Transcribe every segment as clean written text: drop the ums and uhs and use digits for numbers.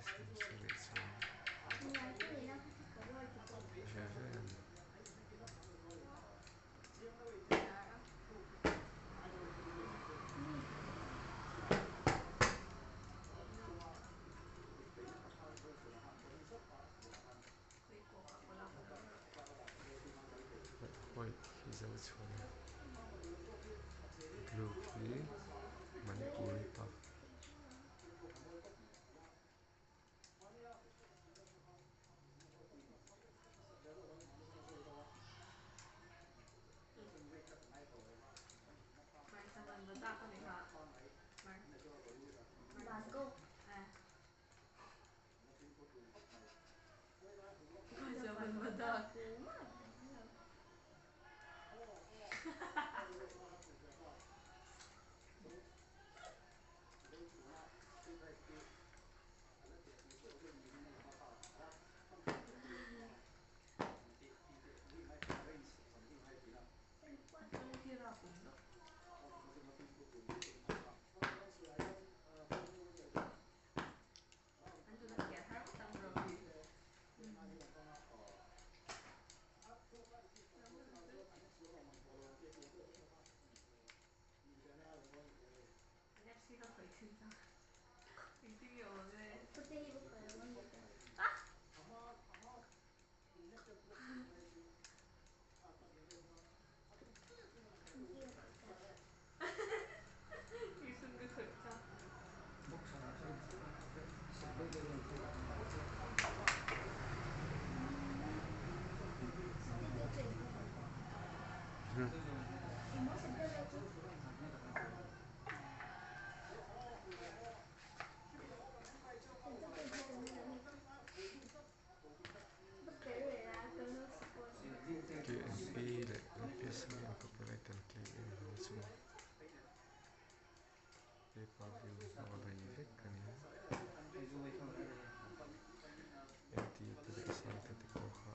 Sawmsarih chuang ve ve a ni. White khi zo chhuan a blue khi manipuri puff. KNP leh LPS hian copyright an claim em vang chu pay per view hmanga bei vek a ni a. MT te leh Sangte te pawh kha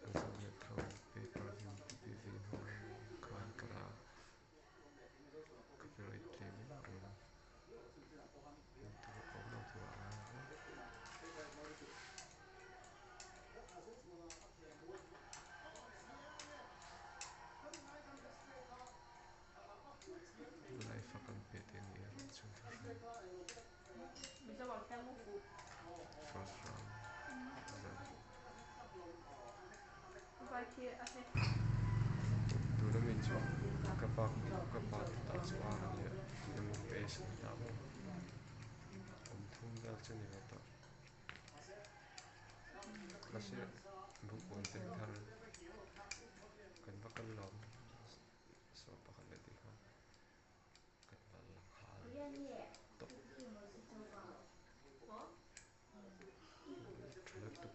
an zawhnet ho pay per view PPV hmangin khan kal a, copyright claim in awm tur awm lo tur a ngai ang. Live a kan pe te ni erawh chu thuhran first round zan tuna mi chu ka pa ka pa tah chu a leh tuna mi pace an dah maw awm thum vel chu ni ve tawh. Mahse bukbawn tel thar kan va kal lo saw pakhat leh tih kha kan va la nghal tawp tha lutuk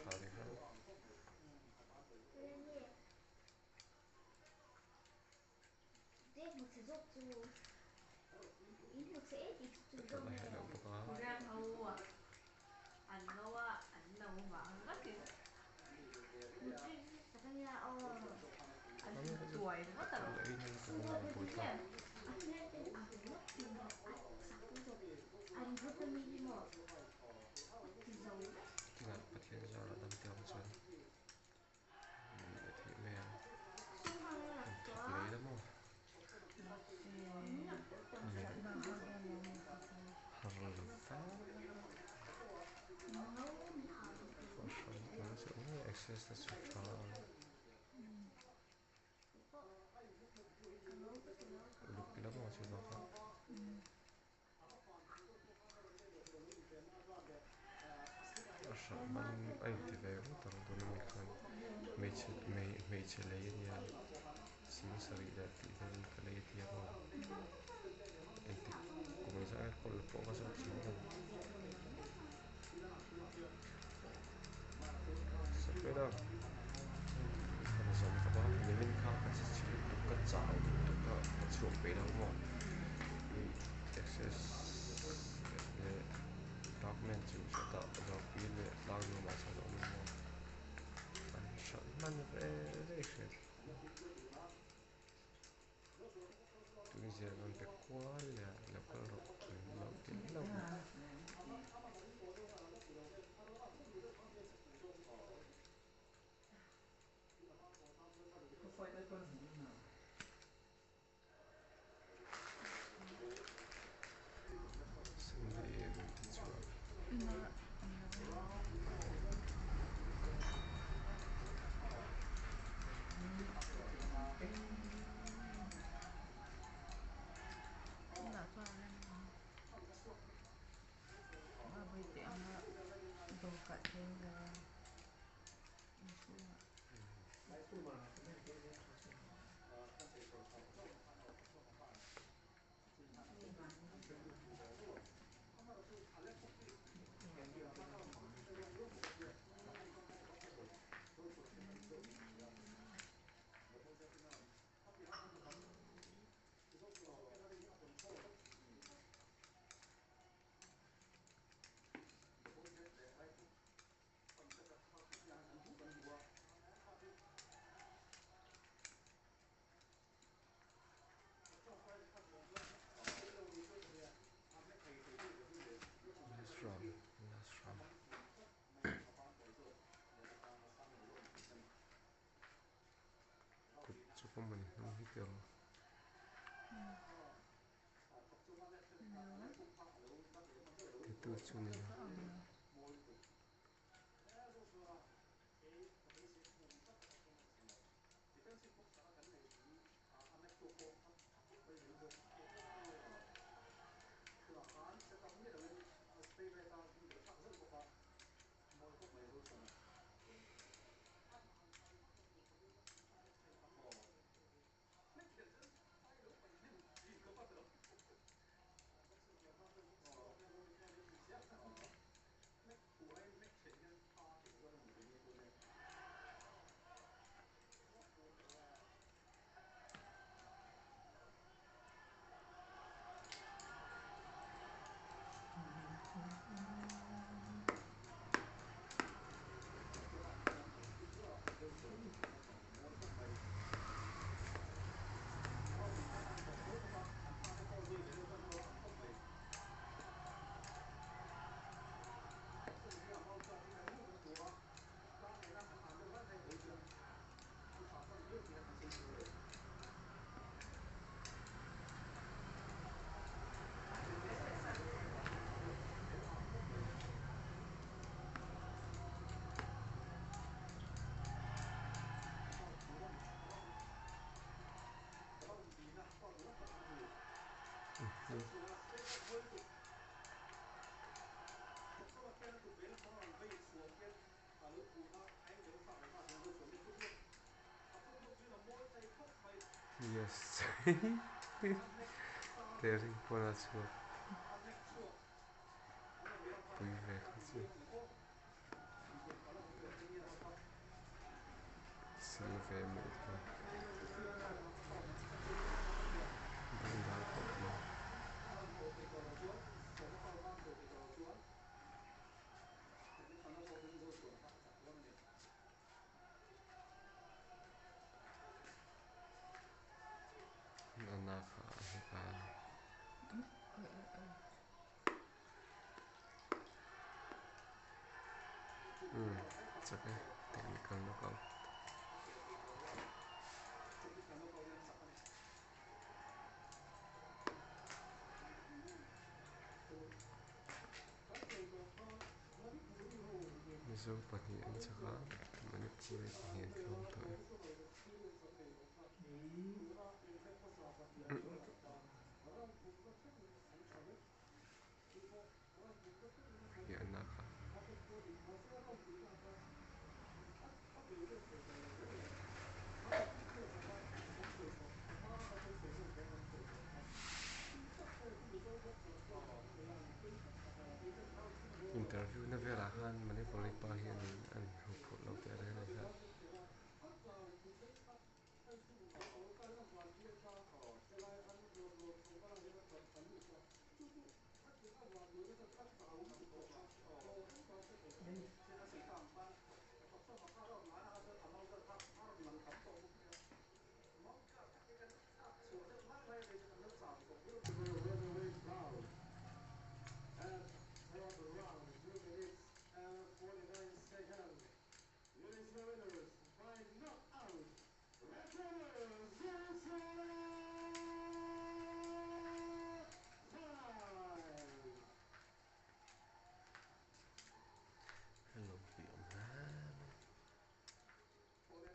tha ni kha. Ka la heh loh bawk a. Ka ei nan ka awm ang pawh ta. Tunah Pathian zarah dam te awm chuan min leh theih mai ang. An thawk lei la maw? Har lo va. Kohhran tuna chu eng nge access te chu tha a. Uluk ila maw chu bakah. A hralh man a inti ve ngawt ang tuna mi khan hmeichhe hmeichhe lei a nia sing sarih leh tih velin ka lei a tia maw engtik kum ang zah nge kawl pawh ka zawt chiang lo Safela han zawm ta bawk a nimin kha ka che chhe lutuk ka chau lutuk a ka chhuak peih lo maw ih access leh document chu hretah zawhpui leh tlang nuamah chuan a awm a maw an hralh hman ve ve hret. Tun. meizial an rawn pe kual leh a lo kal rawh an lo ti hlauh mai. Sunday a rawn ti chhuak. Last round last round. Kut chu ka mawni hnung hi tiraw. Tattoo chu ni lo. Yes tering pawn a chhuak pui ve kha chu sil ve mai kha dangdai khawp mai. A nak ah a hek a. Umm chak e technical knockout. Mizo pahnih an chak a Manipuri pahnih an tlawm tawh e. Hi a nak a. Interview na velah khan Manipuri pa hianin an huphurh lo teh reng a ni kha.